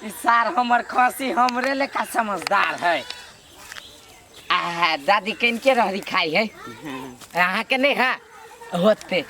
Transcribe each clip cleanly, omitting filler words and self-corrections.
ई सार हमर खसी हमरे लेखा समझदार है। आ दादी कनिके रहरी खाई है, अहाँके नहीं है होते।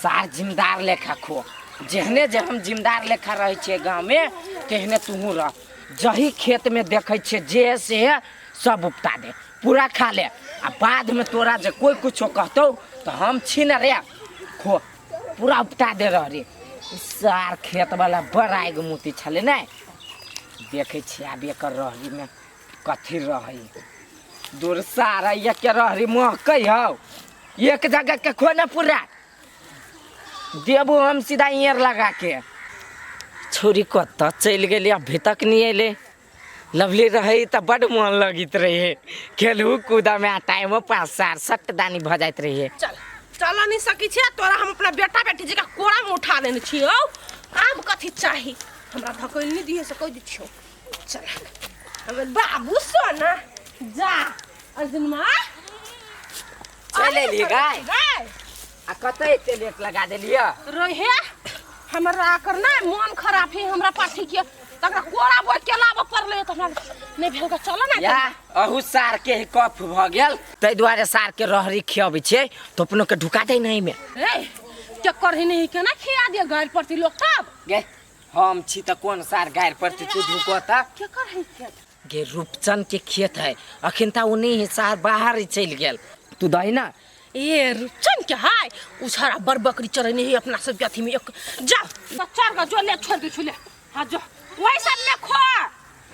सार जिम्मेदार लेखा खो, जेहने जे हम जिम्मेदार लेखा रहै छियै गाँवमे तेहने तूहू रह। जही खेतमे देखै छियै जे से सब उपटा दे, पूरा खा ले, आ बादमे तोरा जे कोइ कुछो कहतौ तऽ हम छी ने रे, खो पूरा उपटा दे रह रे। ई सार खेतवला बड़ आगि मुती छलै ने। देखै छियै आब एकर रहरीमे कथी रहै। दूर सार के रहरी महकै हौ, एक जगह के खो ने पूरा देबो हम सीधा एयर लगा के। छौरी कतऽ चलि गेली, अभी तक नहीं अयलै। लवली रहै तऽ बड्ड मोन लगैत रहै खेलू कूदमे, आ टाइमो पास सार सट दानी भऽ जाइत रहै। चल चल नहीं सकी छियै तोरा, हम अपना बेटा बेटी जकाँ कोरा में उठा लेने छियौ। आब कथी चाही हमरा, धकेल नहीं दिहे से कहि दै छियौ। चल हमर बाबू सोना जा अर्जुन माँ चलि एलियै गाय? गाय आ कतऽ एते लेट लगा देलियै? रहे हमरा आकर ना मन खराब है हमरा पाठी के, तकरा कोरा बोइ के लाबऽ पड़लै तऽ हमरा नहि भेल तऽ चल ना। या अहू सार के ही कफ भऽ गेल, ताहि दुआरे सार के रहरी खियाबै छियै तऽ अपनो के ढुका दे नहीं में। ए चक्कर ही नहीं केना खिया दिए गारि पड़ती लोग तब। गे हम छी तऽ कोन सार गारि पड़ती, तू ढुको तऽ। केकर है खेत? गे रूपचंद के खेत है, अखन तऽ ओ नहीं है, सार बाहर ही चलि गेल। तू दही ना। ए रूपचंद के हाय उ छड़ा बड़ बकरी चरेने है अपना सब के अथी में एक जा चार गो जो ले छोड़ दे छुले। हां जो वही सब में खो।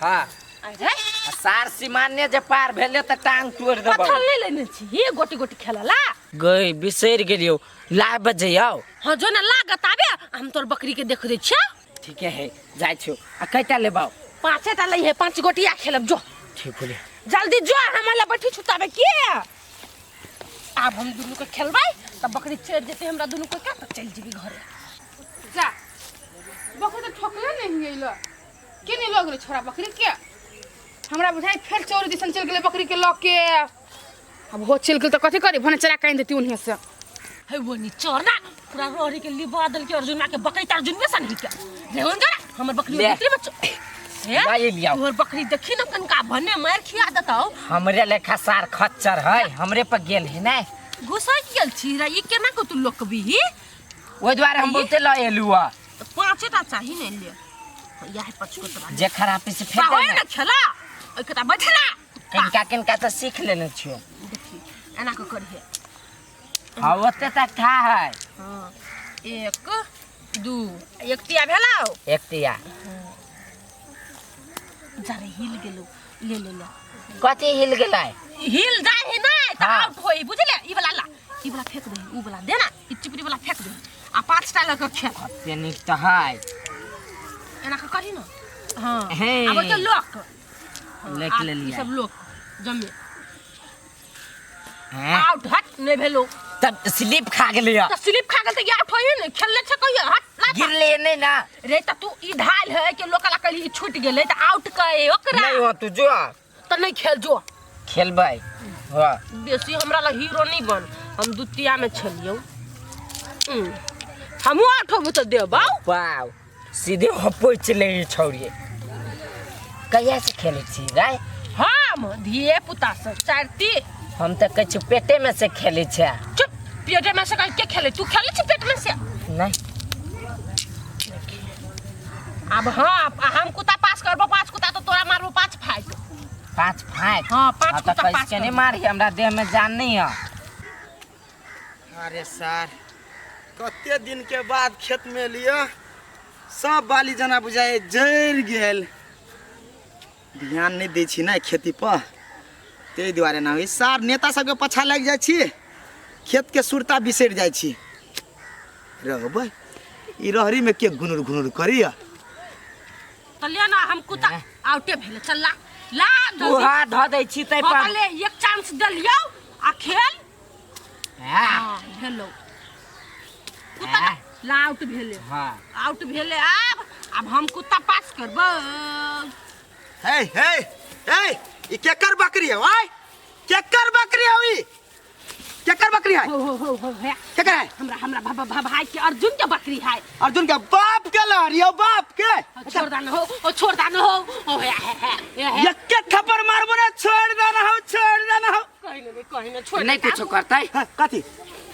हां अरे आ सार सीमान्य जे पार भेले तऽ टांग तोड़ि देबौ। पत्थर नहीं लेने छी ये गोटी गोटी खेलला। गई बिसरि गेलियौ, ला बजैयौ। हां जो ना लागत आबे हम तोर बकरी के देख दै छियौ। ठीके है जाइ छियौ। आ कैटा लेबौ? पाँचे टा लइहे, 5 गोटिया खेलब जो। ठीक होले। जल्दी जो, हमरा ला बैठी छुताबे के। आब हम दुनू के खेलबै त बकरी चढ़ जेतै हमरा दुनू के, त चलि जेबी घरे। जा बकरी त ठोकले नहीं अइलो, के नहीं लग गेलै छोरा बकरी के? हमरा बुझाइ फेर चोर दिसन चलि गेलै बकरी के लऽ के। अब हो चलि गेल तऽ कथी करी, भने चरा के आनि देती उन्हें से। हे वो नी चोरना पूरा रोहरी के लिबा दल के अर्जुन के बकरी त अर्जुन में सन के ले हो जरा हमर बकरी ले। भीतरी बच्चो। हे ले लियाओ। तोहर बकरी देखी न कनका भने मार खिया देतौ। हमरे लेखा सार खच्चर है, हमरे पर गेल है ने। घुसै गेल छी रे, ई केना के तू लोकबी? ओहि दुआरे हम बहुते लऽ एलू हँ। तऽ पाँचेटा चाही ने ले। इएह पाँच गो तोरा। जे खराबी से फेंक होय दे ने खेला ओहि के तऽ बैठना। किनका किनका तऽ सीख लेने छियौ। देखी एना के करिहे। हाँ ओते तक था है। हाँ 1 2 एक टिया भेलौ। एक टिया। जा रे हिल गेलौ, ले ले ले। कथी हिल गेलै? हिल जाय है ना तऽ हाँ। आउट होई बुझले। ई वाला ला, ई वाला फेंक दे, ऊ वाला दे ना, ई चिपरी वाला फेंक दे आ 5टा लऽ के खेल। कते नीक तऽ है। एना के करही ना। हाँ। हे। आब ओते लोक। लिख आब लेलियै। ई सब लोक जमे। हैं? आउट हट नहीं भेलो। तब स्लिप खा गेलै। तऽ स्लिप खा गेल तऽ आउट होइए ने, खेलने छै कहियो हट ला। गिरले नहीं ना। रे तऽ तू ई ढाल है के लोक ला कहली ई छूट गेलै तऽ आउट कहे ओकरा। नहीं हो तू जो। तऽ नहीं खेल जो। खेलबै। हाँ। बेसी हमरा ला हीरो नहीं बन, हम द्वितीय में छलियौ। हमहूँ आउट होबो तऽ देबौ। वाव सीधे हपैच ले ई छौरी। कहिया से खेलै छी रे? हम धिये पुता से 4 3। हम तऽ कहै छी पेटे में से खेलै छै। चुप, पेटे में से के खेलै? तू खेलै छी पेट में से? नहीं। अब हाँ, हम कुत्ता पास करबो, 5 कुत्ता तो तोरा मारबो 5 फाइट। 5 फाइट? हाँ, 5 हाँ, तऽ कुत्ता कैसे पास के नहीं करबो। मारी, हमरा देह में जान नहीं है। अरे सर कते दिन के बाद खेत में लियो, सब बाली जना बुझाए जरि गेल। ध्यान नहीं दै छी ने खेती पर, ताहि दुआरे ना होई। सार नेता सबके पाछा लागि जाइ छी, खेत के सुरता बिसरि जाइ छी। रहबै ई रहरी में के घुनुर घुनुर करिया? तऽ ले ना हम कुत्ता आउटे भेलै, चल ला ला तू जल्दी। हाथ धऽ दै छी ताहि हाँ, पर। तऽ ले एक चांस देलियौ आ खेल। हाँ। हाँ, भेलौ। कुत्ता हाँ। ला आउट भेलै। हाँ। आउट भेलै। आब हम कुत्ता पास करबै। हे हे हे, ई केकर बकरी हौ? आय केकर बकरी हौ ई? केकर बकरी है हो हो हो हो है केकर है हमरा हमरा भा, भा, भाई के अर्जुन के बकरी है अर्जुन के बाप के लहरी हो बाप के ओ, छोड़ दान हो ओ छोड़ दान हो ओ है है है है, है यक्के थप्पड़ मारबो ना छोड़ देना हो छोड़ देना हो कहीं नहीं कहीं नहीं छोड़ नहीं कुछ करता है हाँ, कथी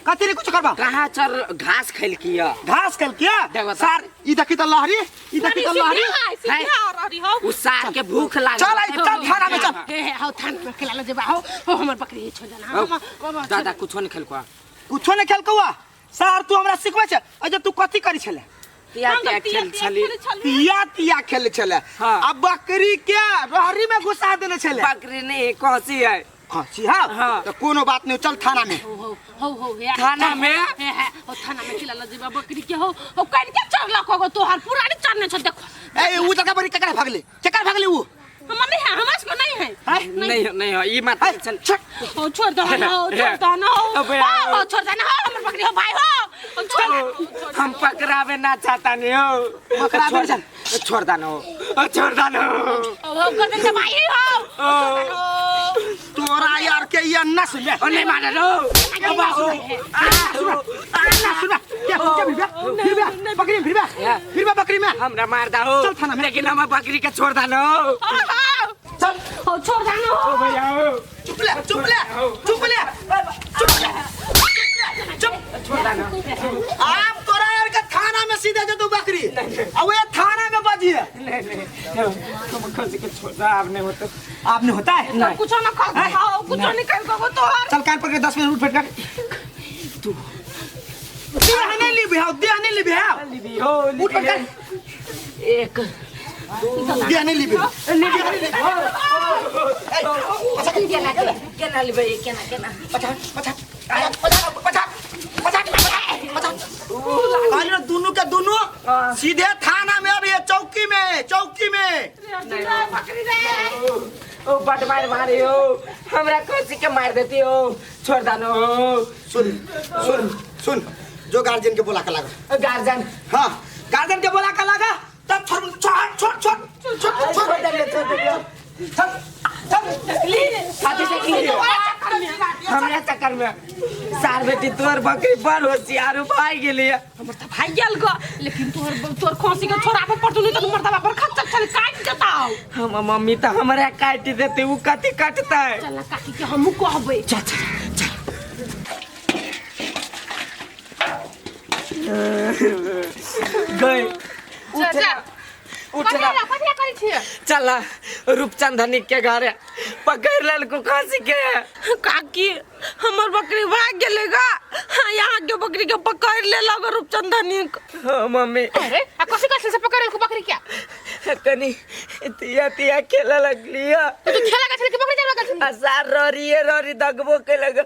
कथी रे कुछ करबा कहाँ चल घास खेल किया घास कल किया देखो तो। सार ई देखी त लहरी ई देखी त लहरी है सीधे और रही हो उ सार के भूख लागल चल आई चल थाना में चल हे हे हो थान में खेला जेबा हो हो हमर बकरी है छोड़ देना हम हम दादा कुछो नहीं खेल को कुछो नहीं खेल कौआ सार तू हमरा सिखबै छै अजे तू कथी करी छले तिया तिया खेल छली तिया तिया खेल छले हाँ। आ बकरी के रहरी में घुसा देने छले बकरी नहीं कौसी है खसी हाँ हाँ। तो कोनो बात नहीं चल थाना में हो हो हो हो हे थाना में? हे हे हो थाना में खेला जेबा बकरी के हो हो कन के चढ़ला को तोहर पुरानी चढ़ने छ देखो ए ऊ जगह बड़ी केकरा भागले केकरा भागले ऊ हमर नहीं है हमरा को नहीं है हैं? नहीं नहीं हो ई मत ए, चल छोड़। हो छोड़ दो ना हो छोड़ दो ना हो अबे हो हो, छोड़ दो ना हो हमर बकरी हो भाई हो हो, छोड़ दो। हम पकड़ावे ना चाहता नहीं हो पकड़ावे ना छोड़ दानो हो छोड़ दानो हो हो कर दे भाई हो हो, छोड़ दो ना हो। तोरा यार के ये ना सुन ओ नहीं मारे रो ओ बाबू ना सुन क्या क्या फिर बे फिर बे बकरी में फिर बे फिर बे बकरी में हमरा मार दाओ चल थाना में। लेकिन हम बकरी के छोड़ दानो हो, हो, चल हो छोड़ दो ना हो भैया चुप ले चुप ले चुप ले चुप ले चुप छोड़ दानो आप तोरा यार के थाना में सीधे जो तू बकरी अब ये थाना में बजी है नहीं नहीं तुम खसी के छोड़ दा आप नहीं होते आपने होता है कुछ ना कर हो कुछ नहीं कर को तोहर चल कान पकड़ के 10 मिनट उठ बैठ कर तू देह नहीं ली भैया देह नहीं ली भैया हो उठ बैठ कर एक देह नहीं ली भैया केना केना लेबै केना केना पछा पछा पछा पछा पछा पछा कहली ना दुनू के दुनू सीधे थाना में अब ये चौकी में चौकी में बकरी रे ओ बट मार मारे हो हमरा खसी के मार देती हो छोड़ दानो सुन सुन सुन जो गार्जियन के बोला के लगा गार्जियन हाँ गार्जियन के बोला के लगा तब छोड़ छोड़ छोड़ छोड़ छोड़ छोड़ छोड़ दे छोड़ दे चल चल छाती से की हमरा चक्कर में सार बेटी तोर बकरी बड़ होशियार भाई गेली हमर त भाई गेल ग लेकिन तोहर तोहर खोसी के छोड़ाबे पड़तो नहीं त मर्दबा पर खच्चर चल काट देताऊ हम मम्मी तो हमरा काट देते उ कथी काटता है चल काकी के हमहू कहबै चल चल चल गए चल उठना कथी कथी करै छियै चला रूपचंद धनिक के घरे पकड़ लेलको खांसी के काकी हमर बकरी भाग गेलै गा हाँ, यहाँ के बकरी के पकड़ ले लग रूपचंद धनिक हाँ मम्मी अरे आ कथी कथी से पकड़ लेलको बकरी क्या कनी तिया तिया खेले लगली तो तू खेला गेल छलै कि बकरी चरबा गेल छलै आ सार ररिए ररी दगबो के लग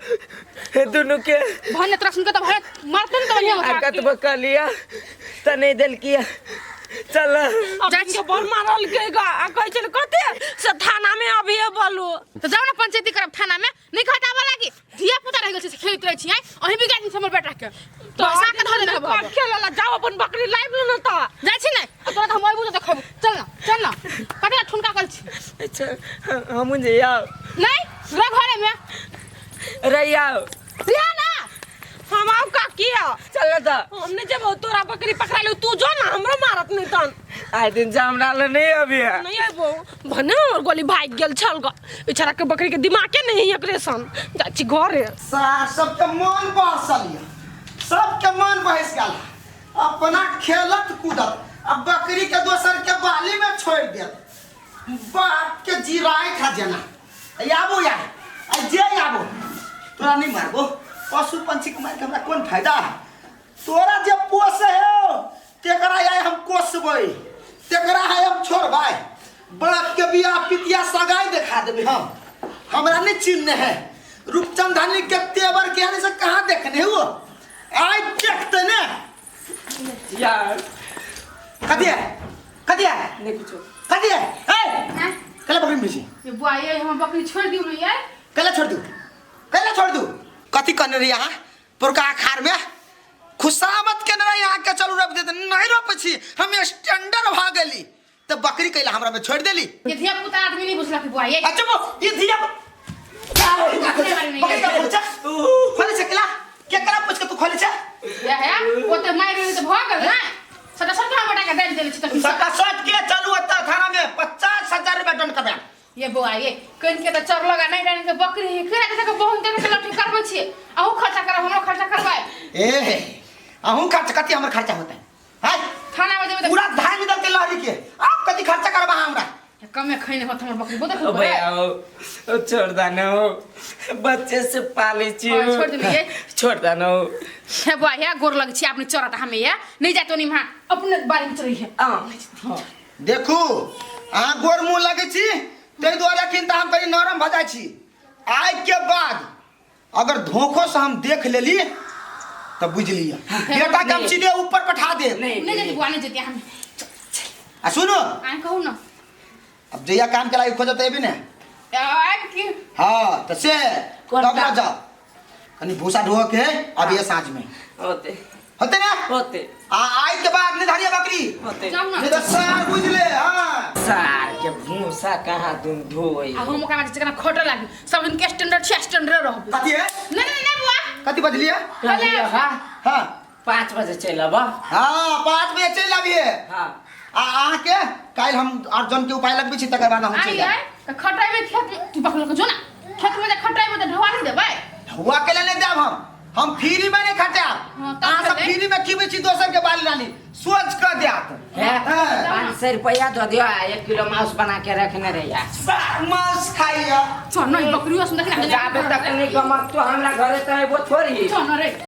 दुनू के भने तोरा सुन के त भने मारते ने त बढ़िया आ होता कतबो कहलिया त नहीं देलकिया चल जाइ के बड़ मारल के गा आ कहै छलै कते से थाना में अभिये बोलू तो जाओ ना पंचायती करब थाना में नहीं घटाबा लागी धिया पुता रह गेल छै से खेलैत रहै छी आँय अहीं बिगाड़ दी हमर बेटा के तो हंसा के धऽ देने कब खेले ला जाओ अपन बकरी लाइब लो ना त जाइ छी ने आ तोरा तऽ हम अयबू तऽ देखबू चल ना चल ना कते ठुनका कल छी अच्छा हमहूँ जइया नहीं रह घरे में रहिया रिहा ना हम आउ काकी चल त हमने जब तोरा बकरी पकड़ा ले तू जो ना हमरो मारत नहीं तन आइ दिन जाम डाल नहीं अभी नहीं अबो भने हमर गोली भाग गेल छल ग बेचारा के बकरी के दिमागे नहीं है एकरे सन जाइ छी घरे सार सबके मन बहसल यऽ सबके मन बहस गेल अपना खेलत कूदत आ बकरी के दोसर के बाली में छोड़ देत बाप के जिराय खा जेना आबो यार आ जे आबो तोरा नहीं मारबो पशु पंछी के मार के हमरा कोन फायदा तोरा जे पोसे हो तेकरा आइ हम कोसबै तेकरा है हम छोड़बै बाप के बियाह पितिया सगाई देखा देबै हम हमरा नहीं चिन्ह है रूपचंद धानी के तेवर के से कहाँ देखने हो आइ देखते ने यार कथी है कथी है नहीं कुछो कथी है ए कला बकरी में छी ये बुआ ये हम बकरी छोड़ दियो ना यार कला छोड़ दू कला छोड़ दू कथी कहने रही अहाँ पुरका अखाड़ में खुशामत केने रही अहाँ के चलू रोपि देते नहीं रोपै छी हम स्टैंडर्ड भऽ गेली तऽ बकरी कैला हमरा में छोड़ देली ये धिया पुता आदमी नहीं बुझलक बुआ ये अच्छा वो ये धिया बकरी का खोले छै खोले छै केला केकरा पूछ के तू खोले छै या है ओते मारि लेली तऽ भऽ गेल ने सटा सटा हम बटा के डालि देले छी तखन सका सट के चलू ओतऽ थाना में 50,000 रुपया दंड करबै। ये बौआ ये कनि के तऽ चर लगा नहीं डालि के बकरी है केना के बहन देने के लठी करबै छी अहूँ खर्चा करब हमरो खर्चा करबै। ए अहूँ खर्च कथी हमर खर्चा होतै हैं थाना में जेबै तऽ पूरा धान दल के लहरी के आप कथी खर्चा करबा हमरा कमे खैने होत हमर बकरी बोधे ओ भैया ओ छोड़ दानो बच्चे से पाले छी। हाँ, छोड़ देलियै। छोड़ दानो। हे बौआ हे गोर लग छी अपने चरत हमें ये नहीं जातो नहीं वहाँ अपने बारी में चली है। देखू अहाँ गोर मुँह लगै छी ताहि दुआरे अखन तऽ हम कनि नरम भऽ जाइ छी। आइ के बाद अगर धोखो से हम देख लेली तऽ बुझि लिअ बेटा के हम सीधे ऊपर पठा देब। नहीं जेती बुआ नहीं जेती हम। आ सुनू आइ कहू ना अब जहिया काम के लागी खोजत एबी ने आबि की। हाँ तऽ से कोन तब काम? जाओ कनि भूसा ढोह के अभी साँझ में होते होते ना होते आ आइ के बाद नहीं धरिए बकरी होते जाउ ना नहीं तो सार बुझ ले। हाँ सार के भूसा कहाँ तुम धोई आ हम ओकरा में जेकरा खट लागी सब दिन के स्टैंडर्ड छै स्टैंडर्ड रहबै। कथी है नहीं नहीं नहीं बुआ कथी बजलिए कहलियै हाँ हाँ 5 बजे चलि अबऽ। हाँ 5 बजे चलि अबिहे। हाँ आ अहाँके काल्हि हम अर्जन के उपाय लगबै छी तकर बाद हम आई चलि आई तऽ खटाइमे खेत में तू पकड़ के जो ना खेत में जे खटाइमे तऽ ढोआ नहीं देबै। हुआ के लिए नहीं देब हम फ्री में नहीं खटाब। हाँ, तब अहाँ सब खेबै। फ्री में खिबै छी दोसर के बाली रानी सोच कऽ देत। है हाँ। 500 रुपया दऽ दियौ आ 1 किलो मांस बना के रखने रहिया। मांस खाइया चल नहीं बकरियो सुन देखना जाबे तक नहीं गमकतो हमरा घरे तऽ एबो थोड़ी। चल न रे।